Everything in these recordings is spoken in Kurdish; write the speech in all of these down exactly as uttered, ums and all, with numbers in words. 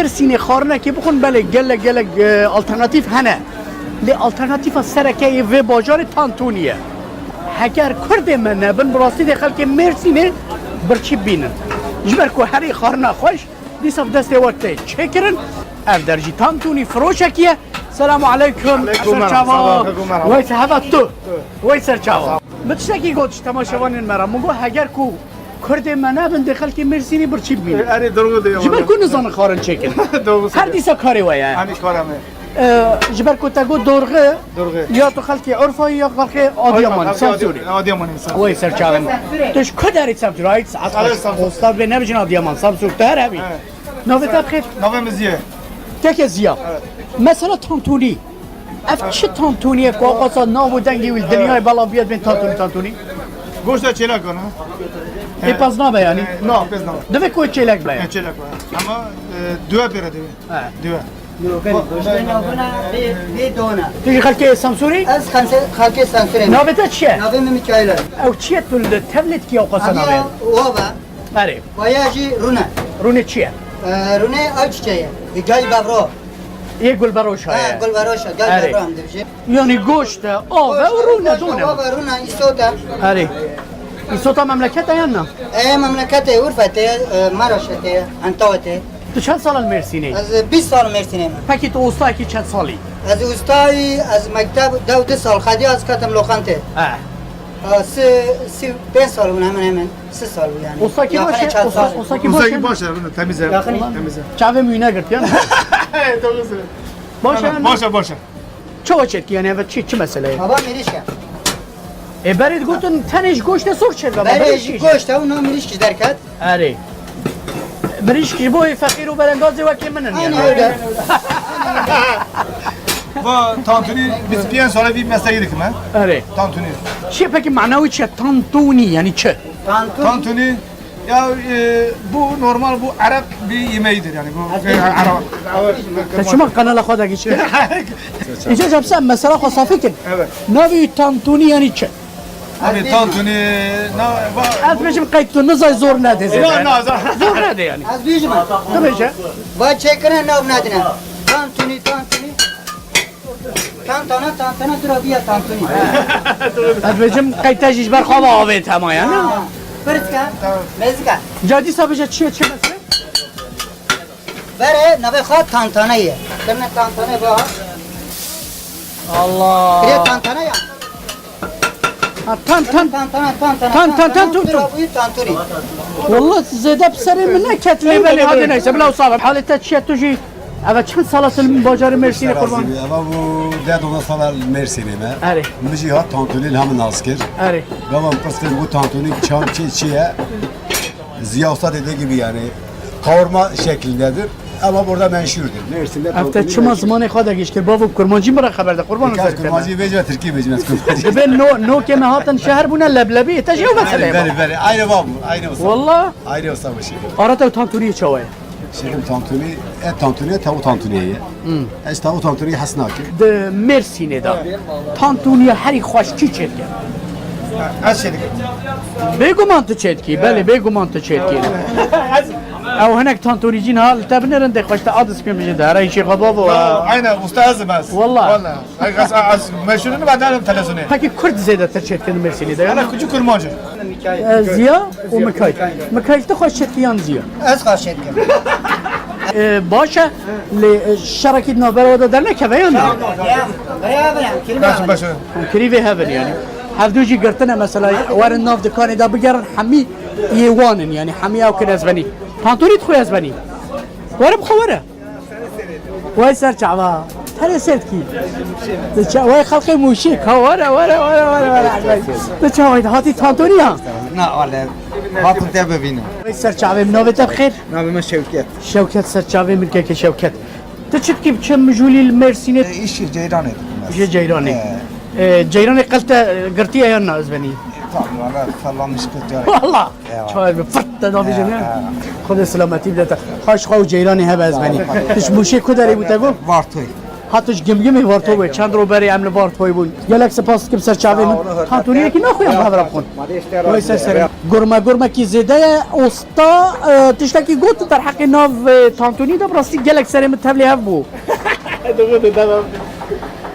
Sînê xwarinekê bixwin, belê gelek gelek, e, alternatîf hene. Lê alternatîfa sereke yê vê bajarê tantûnî ye. Heger Kurdê me nebin, bi rastî de xelkê Mêrsînê birçî bînin. Ji ber ku herî xwarina xweş, dîsa bi destê we tê çêkirin. Ev der jî tantûnî firoşekî ye. Selamu aleykum. Aleykum Eser merhaba. Çava. Selamu aleykum merhaba. Wey ser heva tu. Wey ser çava. Min tiştekî got ji temaşevanên me re. Min got heger ku Kurdê me nebin, dê xelkê Mêrsînî birçî bibînin. Erê, doğru diyor. Ji ber ku nizanin xwarin çêkin. Doğru. Her dîsa karê we ye. Hani karame. Ee, ji ber ku te got dorxi, Dorxi. Ya tu xelkê Urfayê ya xelkê Adıyaman, Adıyaman, Semsûrê. Adıyaman, Semsûrê. Wey ser çavên. Tu ji ku derê Semsûrê? Ay, saet Evet, Semsûr. Ostad bê nebijin Adıyaman, Semsûr tu her hebî. Evet. Navê te xêr? Navê min Ziya. Keke Ziya. Evet. Mesela tantuni. Ev çi tantuniye ku awqasa nav û dengê wî li dinyayê belav bûye dibên tantuni, tantuni? Goşta çêlek ana. Ê pez nabe yanî? E, na, pez nabe. Divê ku çêlek be. E, çêlek be. Ama, e, duwe pêre divê. He. Duwe. Goşta nabuna vê, vê dona. Tu jî xelkê Semsûrî? Ez xelkê, xelkê Semsûrê. Navê te çi ye? Navê min Mikaîl e. Ew çi ye tu li tevlê dikî awqasa nabe? Wav e. Erê. Waya jî rûne. Rûne çi ye? E, rûne ayçiçeği ye. Gel bevro. Yê gulberoşa ye. Ha, gulberoşa, gel Erê. Bevro em dibijê. Yanî goşt e, av e û rûne, dûne. Av e, rûne, îsot e. Erê. Îsota memleket e yan na? E, memleketê Urfetê, e, Maraşetê, Entawetê. Tu çend sal li Mêrsînê? Ez, e, bîst sal Mêrsînê me. Pekî tu ustayekî çend salî? Ez ustayî, ez mekteb dew du sal xediya, ez ketim loqentê. He. Ha, si, si pênc sal bûn hemen hemen. Si sal bû yani. Osakî baş e, Osa-, Osakî baş e. Osakî baş e, temiz e. Temiz e. Çavê min wî negirt yan. Doğru söylüyorsun. Baş e. Baş e, baş e. Çawa çêtkî yani eve çi, çi mesele ye? Baba mirişk e. E berê digotin tenê ji goştê sor çêdibe. Berê ji goşt e û no mirişk ji derket. Erê. Mirîşk ji bo feqîr û berengazê wekî min in yani. Aynen öyle. Va tantuni, biz pênc sal vî meslekî dikim, he? Erê. Tantuni. Çi peki mana wî çi? Tantuni yani çi? Tantuni. Tantuni, ya, e, bu normal, bu Arap bir yemeğidir yani. Bu, e, Arap. Te çima kanala xwe de geçir? Îca cem sen mesela xwe safî kin. Evet. Navî tantuni yani çi? Abi tantuni, na, va- Ez bêjim qey tu nizay zor nede zêde. Na, na, zor. Zor nede yani. Ez bêjim. Tu bêje. Va çêkirine nav nedine. Tantuni, tantuni. Tantana, tantana, dura biya tantuni. Ez bêjim qey te jî ji ber xwe ve avêt hema yani. Ha, pirs ke, mezika. Ca dîsa bêje çi ye, çi mesela? Vere navê xwe tantane ye. Kirine tantane va. Allah. Kire tantane ya. Ha, tan, tan. Tantana, tantana, Tan, tan, tan, tantana, tun, tun. Bira bu tantuni. Wallah zêde bi serê min neket lê belê hadi neyse bila wisa be. Halê te çi ye tu jî? Eve çend sala tu li bajarê Mêrsînê qurban? Eva bu deh doza sala li Mêrsînê me. Erê. Min jî hat tantuni li hemin nas kir. Erê. Baba min pirs kir, bu tantuni çan çi, çi ye? Ziya Usta dediği gibi yani kavurma şeklindedir. Ama burada menşurdur. Mersin'de Ev te tantuni çima meşhur. Zimanê xwe de giş kir? Bavo kurmancî min re xeber de qurban. Birkaç kurmancî vêcime, Tirkî vêcime kurmancî. Dibe no, no ke me hatin şeher bûne leblebî, te jî ew mesele ye. Beri, beri. Aynı bab, aynı usta. Wallah. Aynı usta bu şekil. Ara te tantuniyê çawa ye? Şekim tantuni, et tantuni, tavuk tantuni ye. Hmm. Ez tavuk tantuni hez nakim. Di Mêrsînê de tantuniya herî xweş kî çêdike? Ez çêdikim. Bêguman tu çêdikî, belê, bêguman tu çêdikî. Ew hinek tantunîcî niha li te binêrin, dê xweş te adis pê mijin de. Here îşê xwe bavo. Aynen, usta ez im ez. Wallah. Wallah. Ay, ez, ez meşhurunu ben derim televizyonu. Peki Kurd zêdetir çêdikin Mêrsînê de? Ana kucu kurmancı. E, Ziya û Mikail. Mikail, tu xweş çêdikî yan Ziya? Ez xweş çêdikim. E, baş e, lê, e, şerekî di navbera de dernekeve yan na? Baş, baş. Kirî vê hevin yani. Hevdu jî girtine mesela, werin nav dikanê de bigerin, hemî yê wan in yani, hemî ew kin ez benî. Tanturî dixwe ez benî. Were bixwe were. Wey ser çava. Tenê sêr dikî. Tu ça-, wey xelqê Mûşê ka were, were, were, were, were. Tu çawa hatî tantuniya? Na, wale. Hatim te bibînim. Wey ser çavê min, navê te bi xêr? Navê min Şewket. Şewket ser çavê min keke Şewket. Tu çi dikî, çi mijûlî li Mêrsînê? E, îşî ceyranê dikim ez. Ji ceyranê. E. E, ceyranê qel te, e, girtiye yan na ez benî? Tamam, wala, sallamış kut ya. Wala. Eyvallah. Çay bi fırt te nabijin, ya, he? Ya. Xwedê selametî bide te. Xweş xwe û ceyranê hebe ez benî. Eyvallah. Tu ji Mûşê ku derê bû te got? Vartoy. Hatiş Gimgimê Vartoyê, çend roj berê em li Vartoyê bûn. Gelek spas dikim ser çavê min. Tantuniyekî naxuyam bi hev re bixwin. Wê ser serê. Gurme gurmekî zêde ye, usta, e, tiştekî got derheqê nav, e, tantunî de, bi rastî gelek serê min tevlî hev bû.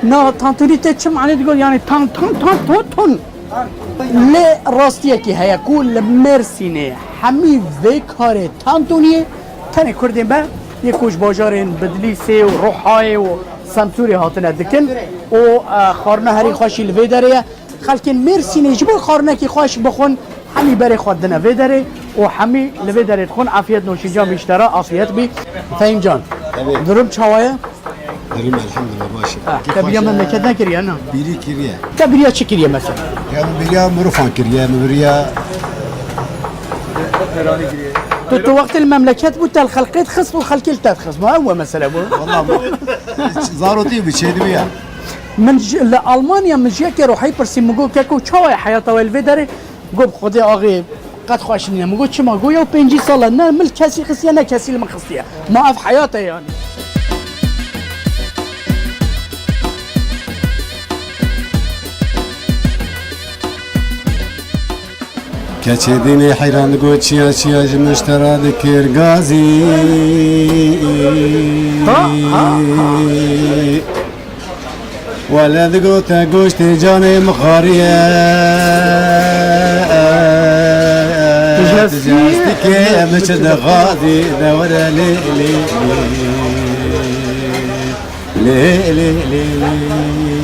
Na tantunî te çi manê digot, yani tan, tan, tan, ton, ton. Lê rastiyekî heye ku li Mêrsînê hemî vê karê tantuniyê tenê Kurdên be, yê ku ji bajarên Bidlîsê û Ruhayê û Semsûrê hatine dikin û, e, xwarina herî xweş jî li vê derê ye. Xelkên Mêrsînê ji bo xwarinekî xweş bixwin, hemî berê xwe didine vê derê û hemî li vê derê dixwin. Afiyet noşîncan bî ji te re, afiyet bî. Fehîmcan, durum çawa ye? Durum elhamdulillah baş e. Ha, te biriya memleket nekiriye, ne? Bîrî kiriye. Te biriya çi kiriye mesela? Ya min biriya mirofan kiriye, min biriya... Tu, tu wextê li memleket bû, te li xelkê dixist û xelkê li te dixist. Ma ew e mesele bû. Valla zarotî bi çê dibiya. Min ji, li Almanya min ji yekê Ruhayî pirsî, min got, "Keko, çawa ye heyata we li vê derê?" Got, "Bi Xwedê axê qet xweş nîne." Min got, "Çima?" Got, "Ya pêncî sal e, ne min li kesî xistiye, ne kesî li min xistiye. Ma ev heyat e yani." Keçê dînê heyran digot, "Çiya çiya ji min ji te re dikir gazî." Ha, ha, ha. Wele digot, "Te goştê canê min xwariye." Tijestî. Tijestî kê min çi dixwazî, de were lê, lê, lê. Lê, lê, lê, lê.